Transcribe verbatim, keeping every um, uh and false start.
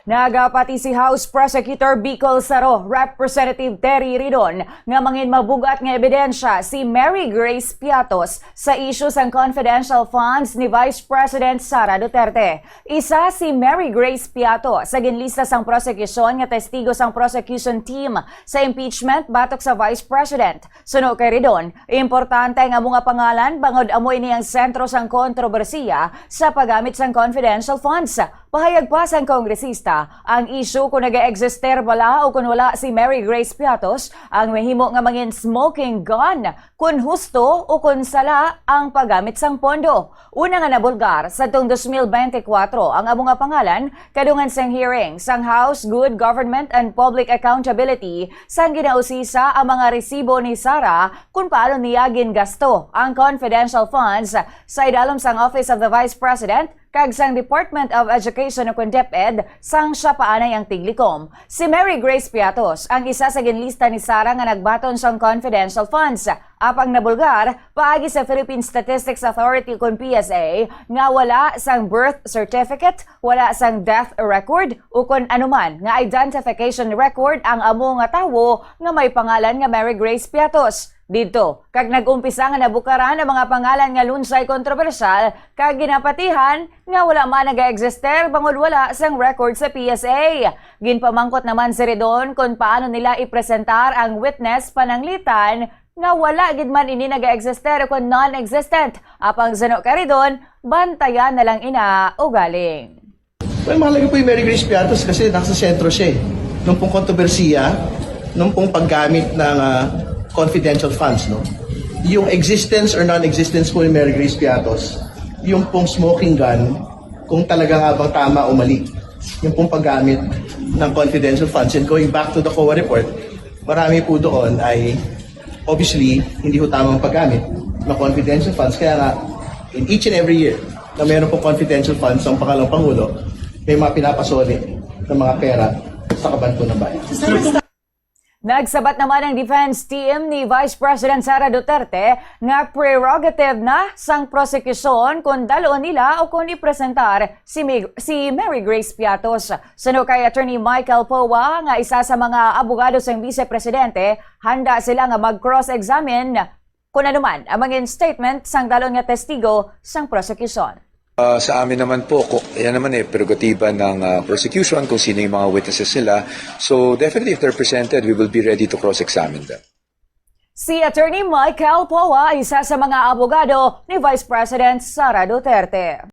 Nagapati si House Prosecutor Bicol Saro, Representative Terry Ridon, nga mangin mabugat nga ebidensya si Mary Grace Piatos sa isyu sang confidential funds ni Vice President Sara Duterte. Isa si Mary Grace Piatos sa ginlista sang prosekusyon nga testigo sang prosecution team sa impeachment batok sa Vice President. Suno kay Ridon, importante ang amo nga pangalan bangod amo ini ang sentro sang kontrobersiya sa paggamit sang confidential funds. Pahayag pa sang kongresista, ang isyu kung nag-eegsister bala o kung wala si Mary Grace Piatos ang mahimo nga mangin smoking gun, kung husto o kung sala ang paggamit sang pondo. Una nga nabulgar sadtong dos mil bente kuwatro ang amo nga pangalan kadungan sang hearing sang House Good Government and Public Accountability, sang ginausisa ang mga resibo ni Sara kung paano niya gingasto ang confidential funds sa idalom sang Office of the Vice President kag sang Department of Education o kon DepEd sang siya pa anay ang tiglikom. Si Mary Grace Piatos ang isa sa ginlista ni Sara nga nagbaton sang confidential funds. Apang nabulgar, paagi sa Philippine Statistics Authority kon P S A, nga wala sang birth certificate, wala sang death record, ukon anuman nga identification record ang amo nga tawo nga may pangalan nga Mary Grace Piatos. Didto, kag nag-umpisa nga nabukaran ang mga pangalan nga lunsay kontrobersyal kag ginapatihan nga wala man nagaeksister bangod wala sang record sa P S A. Ginpamangkot naman si Ridon kon paano nila ipresentar ang witness pananglitan nga wala gid man ini nagaeksister o kon non-existent. Apang suno kay Ridon, bantayan na lang ina ugaling. Well, mahalaga po yung Mary Grace Piatos kasi nasa sentro siya eh. Nung pong kontrobersiya, nung pong paggamit ng ah, confidential funds, no? Yung existence or non-existence po ni Mary Grace Piatos, yung pong smoking gun, kung talaga nga bang tama o mali, yung pong paggamit ng confidential funds. And going back to the COA report, marami po doon ay obviously hindi ho tamang paggamit ng confidential funds. Kaya nga, in each and every year na meron pong confidential funds ang pangalawang Pangulo, may mga pinapasoli ng mga pera sa kaban po ng bayan. Nagsabat naman ang defense team ni Vice President Sara Duterte nga prerogative na sang prosekusyon kung dalon nila o kung ipresentar si, Mig- si Mary Grace Piatos. Suno kay Attorney Michael Poa nga isa sa mga abogado sang Vice Presidente, handa sila nga mag-cross-examine kung ano man ang mga statement sang dalon nga testigo sang prosekusyon. Ah, sa amin naman po, ko, yan naman eh, prerogatiba ng ah, prosecution kung sino yung mga witnesses nila. So definitely if they're presented, we will be ready to cross-examine them. Si Attorney Michael Poa, isa sa mga abogado ni Vice President Sara Duterte.